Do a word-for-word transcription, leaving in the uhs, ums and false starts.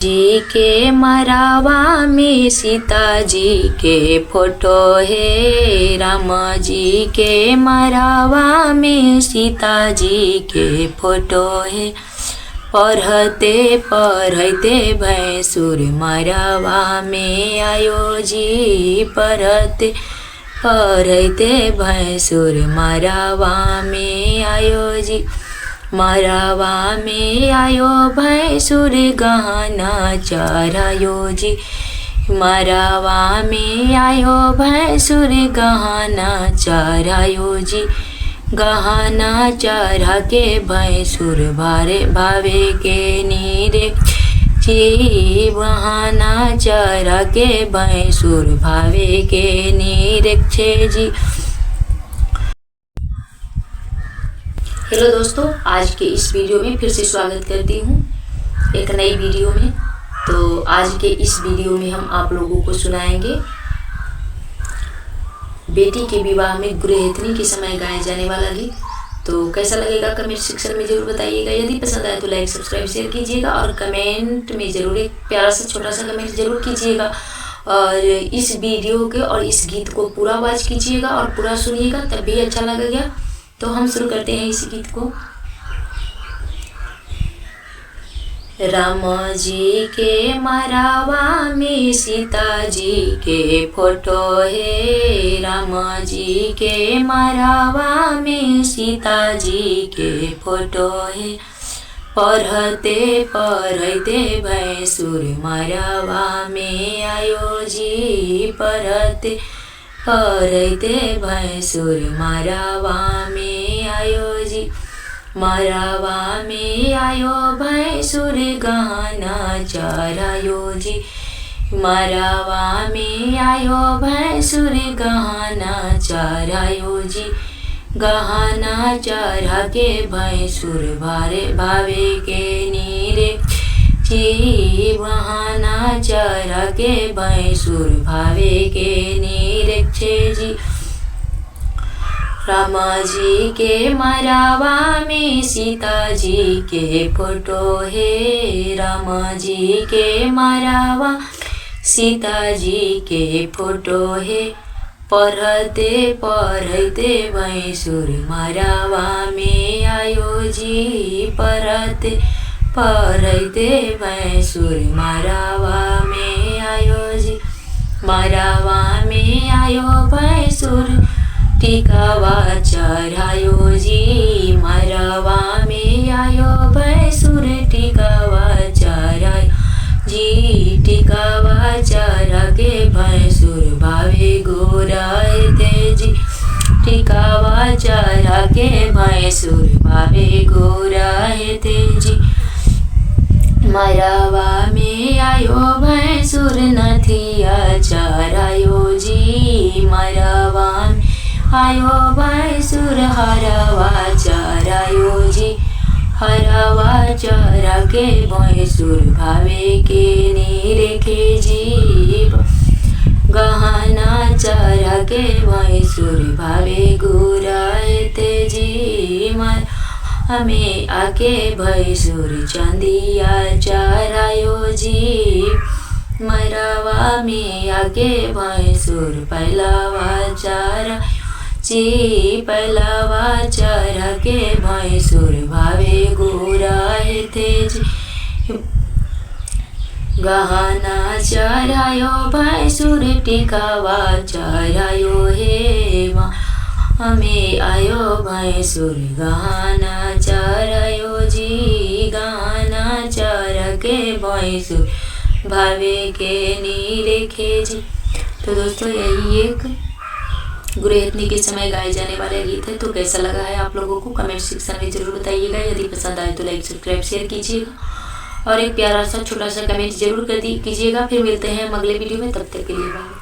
जी के मड़वा में सीता जी के फोटो है, राम जी के मड़वा में सीता जी के फोटो है। पढ़ते पढ़ते भैंसुर मड़वा में आयो जी, पढ़ते पढ़ते भैंसुर मड़वा में आयो जी। मड़वा में आयो भैंसुर गहना चढ़ायो जी। मड़वा में आयो भैंसुर गहना चढ़ायो जी। गहना चढ़ा के भैंसुर भारे भावे के नीरे जी। गहना चढ़ा के भैंसुर भावे के नीरे छे जी। हेलो दोस्तों, आज के इस वीडियो में फिर से स्वागत करती हूँ एक नई वीडियो में। तो आज के इस वीडियो में हम आप लोगों को सुनाएंगे बेटी के विवाह में गुरहथनी के समय गाए जाने वाला गीत। तो कैसा लगेगा, कमेंट सेक्शन में जरूर बताइएगा। यदि पसंद आए तो लाइक, सब्सक्राइब, शेयर कीजिएगा और कमेंट में जरूर एक प्यारा सा छोटा सा कमेंट जरूर कीजिएगा। और इस वीडियो के और इस गीत को पूरा वॉच कीजिएगा और पूरा सुनिएगा, तब भी अच्छा लगेगा। तो हम शुरू करते हैं इस गीत को। राम जी के मड़वा में सीता जी के फोटो है, राम जी के मड़वा में सीता जी के फोटो है। पढ़ते पढ़ते भैंसुर मड़वा में आयो जी, पढ़ते पढ़ते भैंसुर मड़वा में आयो जी। मड़वा में आयो भैंसुर गहना चढ़ायो जी। मड़वा में आयो भैंसुर गहना चढ़ायो जी। गहना चढ़ा के भैंसुर भारे भावे के नीरे जी। गहना चढ़ा के भैंसुर भावे के नीरे छे जी। राम जी के मड़वा में सीता जी के फोटो है, राम जी के मड़वा सीता जी के फोटो है। पढ़ते पढ़ते भैंसुर मड़वा में आयो जी, पढ़ते पढ़ते भैंसुर मड़वा में आयो जी। मड़वा में आयो भैंसुर टिकावा चढ़ायो जी। मड़वा में आयो भैंसुर टिकावा चढ़ायो जी। टिकावा चढ़ा के भैंसुर भावे गोरहथे जी। टिकावा चढ़ा के भैंसुर भावे गोरहथे जी। मड़वा में आयो भैंसुर नथिया चढ़ायो जी। मड़वा में आयो भैंसुर हरवा चढ़ायो जी। हरवा चढ़ा के भैंसुर भावे के नीरे छे जी। गहना चढ़ा के भैंसुर भावे गोरहथे जी। मड़वा में आके भैंसुर चंदिया चढ़ायो जी। मड़वा में आके भैंसुर पहलवा चढ़ा जी। पहलवा चढ़ा के भैंसुर भावे गोरहथे जी। गहना चढ़ायो भैंसुर टिकावा चढ़ायो हे। मड़वा में आयो भैंसुर गहना चढ़ायो जी। गहना चढ़ा के भैंसुर भावे के नीरे छे जी। तो दोस्तों, यही एक गुरहथनी के समय गाए जाने वाला गीत है। तो कैसा लगा है आप लोगों को, कमेंट सेक्शन में जरूर बताइएगा। यदि पसंद आए तो लाइक, सब्सक्राइब, शेयर कीजिएगा और एक प्यारा सा छोटा सा कमेंट जरूर कर दी कीजिएगा। फिर मिलते हैं हम अगले वीडियो में, तब तक के लिए बाय।